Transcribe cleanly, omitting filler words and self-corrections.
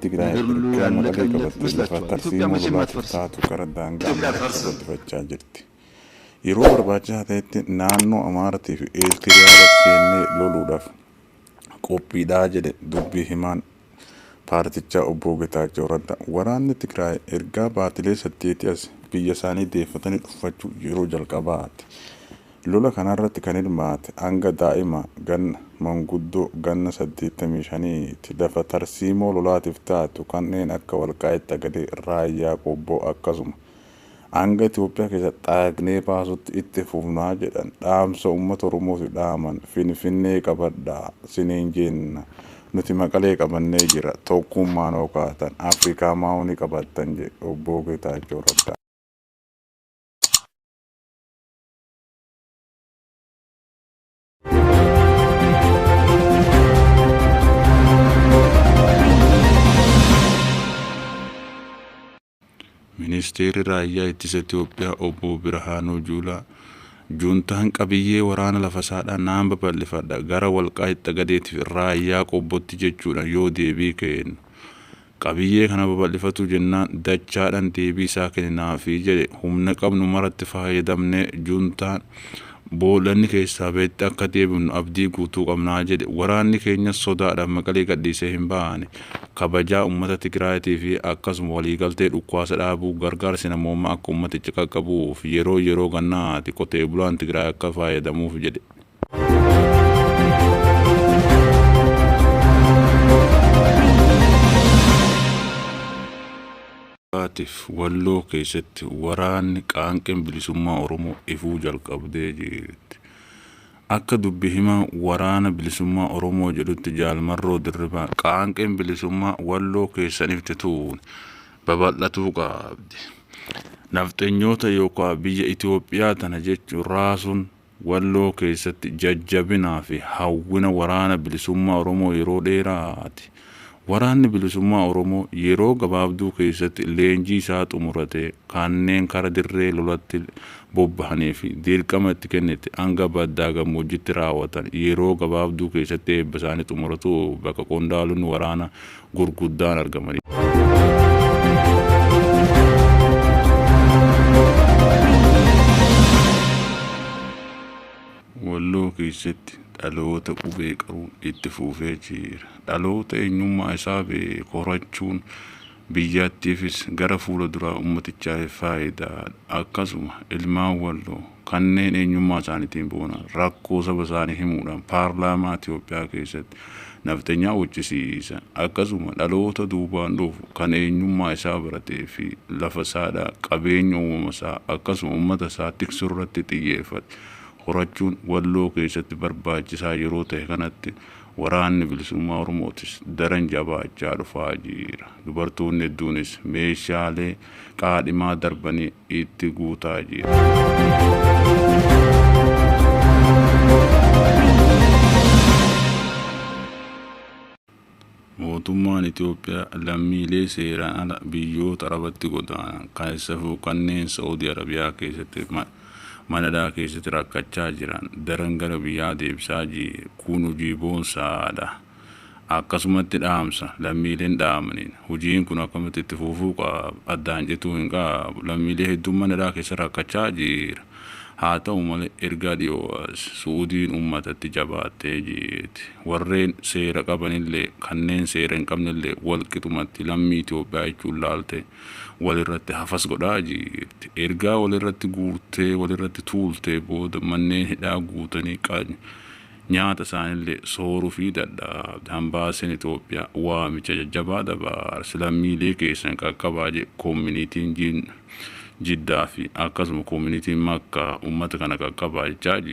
Tigraay ነገር ሁሉ ergaa Maqalee ያለቀለት qabattee lafa ይመስላችኋል። ኢትዮጵያ tarsiimoo መቼም lolaatiif አትፈርስም። taatu gara daangaa ኢትዮጵያ Amaaraatti አትፈርስም። babal'ifachaa jirti. Yeroo barbaachisaa ta'etti naannoo Amaaraatii fi Eertiriyaa seennee loluudhaaf qophiidhaa jedhe dubbii himaan paartichaa obbo Getaachoo Raddaa. Waraanni Tigraay ergaa baatilee 8 as biyya isaanii deeffatanii dhuffachuu yeroo jalqabaati. Lola kanarratti kan hirmaate hanga daa'ima ganna manguddoo ganna 85ti. Lafa tarsiimoo lolaatiif taatu kanneen akka Walqaayitti Xagadee, Raayyaa Qobboo akkasuma hanga Itoophiyaa keessa xaagnee baasutti itti fufnaa jedhan. Dhaamsa uummata Oromootiif dhaaman: Finfinnee qabadhaa siniin jenna. Nuti Maqalee qabannee jira. Tokkummaan hoo kaatan Afrikaa maa'uu ni qabattan jedhe obbo Getaachoo Raddaa. Ministeerri raayyaa ittisa Itoophiyaa obbo Birhaanuu Juulaa juuntaan qabiyyee waraana lafasaadhaan naan babal'ifadha gara Walqaayitti Xagadeetiif Raayyaa Qobbotti jechuudha yoo deebii kennu. Qabiyyee kana babal'ifatu jennaan dachaadhaan deebii isaa kenninaafii jedhe. Humna qabnu maratti fayyadamnee juuntaan boollanni keessaa ba'etti akka deebifnu abdii guutuu qabnaa jedhe. Waraanni keenya sodaadhaan Maqalee gadhiisee hin baane. Kabajaa uummata Tigraayitii fi akkasuma waliigaltee dhukkaasa dhaabuu gargaarsi namoomaa akka uummaticha qaqqabuuf yeroo yeroo gannaati qotee bulaan Tigraay akka fayyadamuuf jedhe. Walloo keessatti waraanni qaanqeen bilisummaa Oromoo ifuu jalqabdee jirti. Akka dubbi himaa waraana bilisummaa Oromoo jedhutti Jaalmarroo Dirribaa qaanqeen bilisummaa Walloo keessan ifte tuun babal'atuu qabdi. Nafxenyoota yookaan biyya Itoophiyaa tana jechuun raasuun Walloo keessatti jajjabinaa fi hawwina waraana bilisummaa Oromoo yeroo dheeraati. Waraanni bilisummaa Oromoo yeroo gabaabduu keessatti leenjii isaa xumuratee kanneen kara dirree lolatti bobbahanii fi dirqama itti kennite hanga baddaa gammoojjitti raawwatan yeroo gabaabduu keessatti eebba isaanii xumuratu bakka qondaalonni waraana gurguddaan argamanii. Walloo keessatti dhaloota qubee qaruun itti fufee jira. Dhaloota eenyummaa isaa beeku horachuun biyyattiifis gara fuula duraa ummatichaaf faayidaadha. Akkasuma ilmaan Walloo kanneen eenyummaa isaaniitiin boonan rakkoo saba isaanii himuudhaan paarlaamaa Itoophiyaa keessatti nafxenyaa huccisiisan. Akkasuma dhaloota duubaan dhufu kan eenyummaa isaa baratee fi lafa isaadhaa qabeenya uumama isaa akkasuma uummata isaa tiksuu irratti xiyyeeffate horachuun Walloo keessatti barbaachisaa yeroo ta'e kanatti waraanni bilisummaa Oromootis daran jabaachaa dhufaa jira. Dubartoonni hedduunis meeshaalee qaadhimaa darbanii itti guutaa jiru. Mootummaan Itoophiyaa lammiilee seeraan ala biyyoota Arabatti godaanan keessafuu kanneen Saa'udii Arabiyaa keessatti manadhaa keessatti rakkachaa jiran daran gara biyyaa deebisaa jiru. Kun hojii boonsaadha. Akkasumatti dhaamsa lammiileen dhaamaniin hojiin kun akkamitti itti fufuu qaba, addaan cituu hin qabu. Lammiilee hedduun manadhaa keessa rakkachaa jira. Haa ta'u malee ergaa dhiyoo as Suudiin uummatatti jabaattee jirti. Warreen seera qabanillee kanneen seera hin qabnellee walqixumatti lammii Itoophiyaa jechuun laalte walirratti hafas godhaa jirti. Ergaa walirratti guurtee walirratti tuultee booda manneen hidhaa guutanii nyaata isaanillee sooruu fi dadhabde. Hambaaseen Itoophiyaa waamicha jajjabaa dabarse lammiilee keessan qaqqabaa jedhe koominitiin Jiddaa fi akkasuma koominitiin Makkaa uummata kana qaqqabaa jechaa jiru.